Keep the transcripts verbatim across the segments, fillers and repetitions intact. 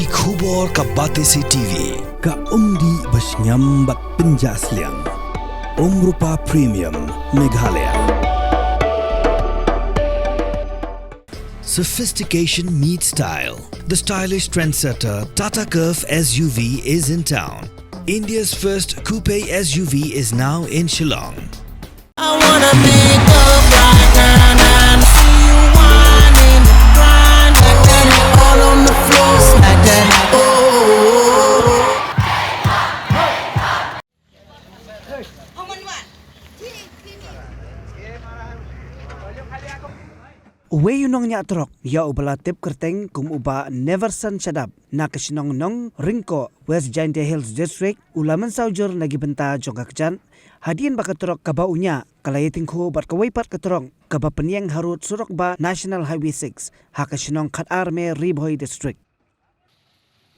Ki khubor ka Batesi T V, ka umdih ba shngiam bad pynjah sliang. Umrupa Premium, Meghalaya. Sophistication meets style. The stylish trendsetter Tata Curvv S U V is in town. India's first coupe S U V is now in Shillong. I wanna make up right now, now. See you whining, grinding, all on the floor, slide that. Oh. Uwei u nongñiah trok ïa uba la tip kyrteng kum u Bah Neverson Shadap na ka shnong Nongryngkoh, West Jaintia Hills District, u la mynsaw jur na ki bynta jong ka kjat hadien ba ka trok kaba u ñiah ka la ïatyngkhuh bad kawei pat ka trok kaba pynïeng harud surok bah National Highway six ha ka shnong Khatar Me, Ri Bhoi District.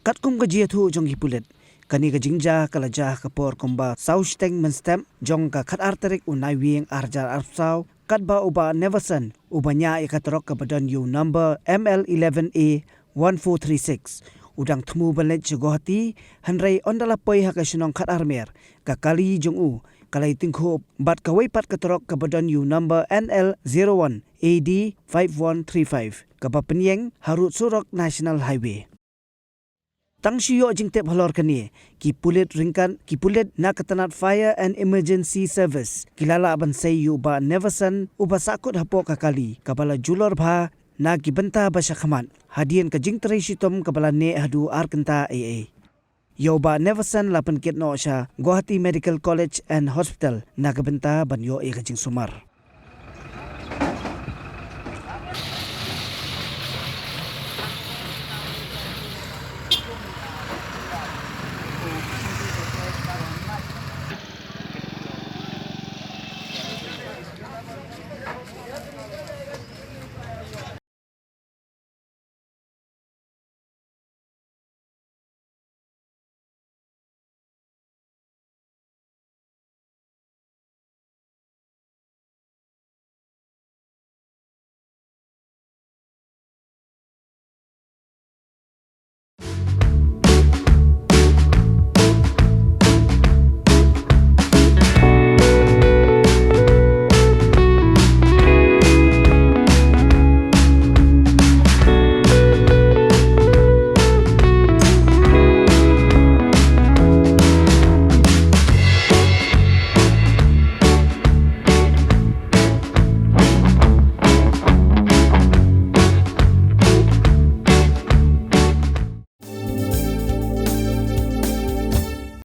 Katkum ka jingïathuh jong ki pulit, kane ka jingjia ka la jia ha ka por kumba saw shiteng mynstep jong ka khatar tarik u Naiwieng arhajar arphew saw, katba u Bah Neverson, uba ñiah ïa ka trok kaba don ïa u number M L eleven A one four three six, u dang thmu ban leit sha Guwahati, hynrei ynda la poi ha ka shnong Khatar Me, ka kali jong u ka la ïatyngkhuh bad kawei pat ka trok kaba don ïa u number N L zero one A D five one three five, kaba pynïeng harud surok National Highway. Tang shu ïoh jingtip halor kane, ki pulit ryngkat, ki pulit na ka tnat Fire and Emergency Service ki la lah ban sei ïa u Bah Neverson, uba sahkut hapoh ka kali kaba la julor bha na ki bynta ba shakhmat, hadien ka jingtrei shitom kaba la neh haduh ar kynta eiei. Ïa u Bah Neverson la pynkit noh sha Guwahati Medical College and Hospital na ka bynta ban ïoh ïa ka jingsumar.